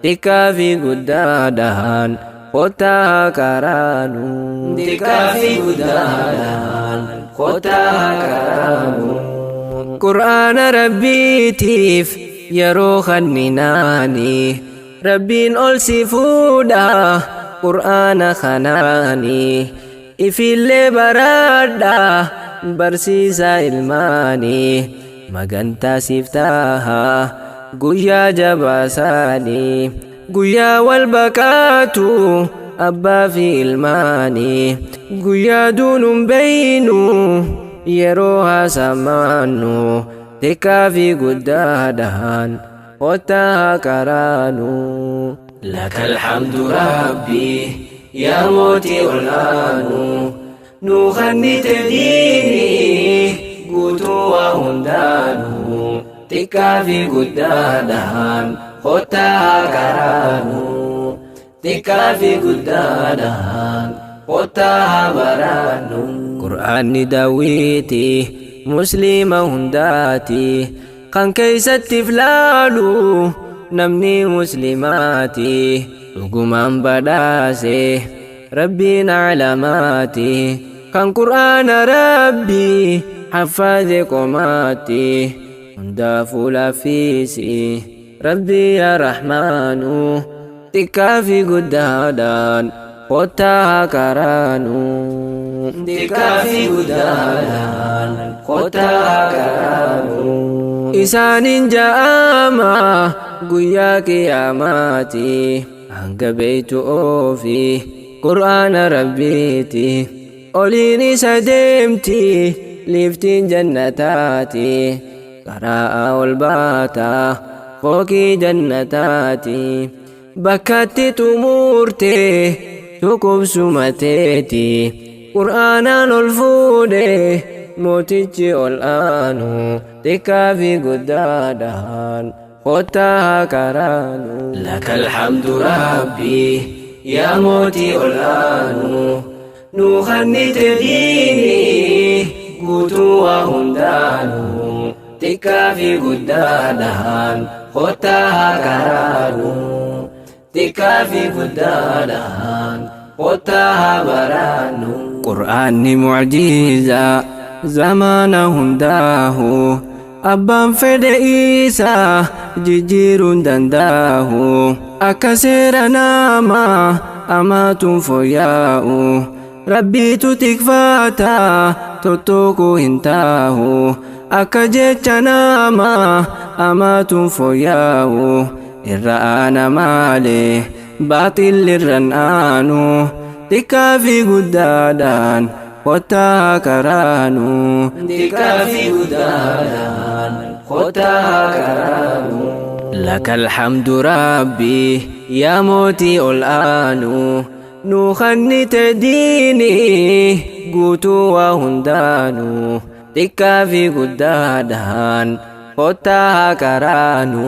Xiqqaa fi guddaadhaan kottaa karaanu. Xiqqaa fi guddaadhaan kottaa karaanu. Qur'aana Rabbiitiif yeroo kanninaani Rabbiin ol si fuudha Qur'aana kanaani ifillee baradha barsiisa ilmaanii magantaa siif taha guyyaa jabaasaanii guyyaa wal baqaatu abbaa fi ilmaanii guyyaa duunuun beeynu yeroo haasamaannu xiqqaa fi guddaadhaan kottaa karaanu. لك الحمد ربي يا موتي olaanu nu kennite diinii guutuu waa hundaanuu xiqqaa fi guddaadhaan kottaa karaanu. Xiqqaa fi guddaadhaan kottaa baraannu. Qur'aanni daawwiiti Muslima hundaati kan keeysatti filaalu namni muslimaati dhugumaan badhaase Rabbiin alamaati kan Qur'aana Rabbii haffaze qomaati hundaafuu laaffisi Rabbii yaa Rahmaanu xiqqaa fi guddaadhaan kottaa karaanu. Xiqqaa fi guddaadhaan kottaa karaanu. Isaanin ja'ama guyyaa qiyaamaati hanga beeytu oofi Qur'aana Rabbiiti oliin isa deemti liiftiin jannataati karaa ol baata fooqii jannataati bakkatti xumurte tuqubsumateeti Qur'aanaan ol fuudhe mootichi ol aanu xiqqaa fi guddaadhaan kottaa karaanu. لك الحمد ربي يا موتي olaanu nu kennite diinii guutuu waa hundaanuu xiqqaa fi guddaadhaan kottaa karaanu. Xiqqaa fi guddaadhaan kottaa baraannu. Qur'aanni mucjiizaa zamaana hundaahu abbaan fedhe isaa jijjiiruun dandaahu akka seera namaa amaatuun fooyya'u Rabbiitu tikfaata tuttuquu hin taahu akka jecha namaa amaatuun fooyya'u irra aana maalee baaxilli irran aanu xiqqaa fi guddaadhaan kottaa karaanu. Xiqqaa fi guddaadhaan kottaa karaanu. لك الحمد ربي يا موتي olaanu nu kennite diinii guutuu waa hundaanuu xiqqaa fi guddaadhaan kottaa karaanu.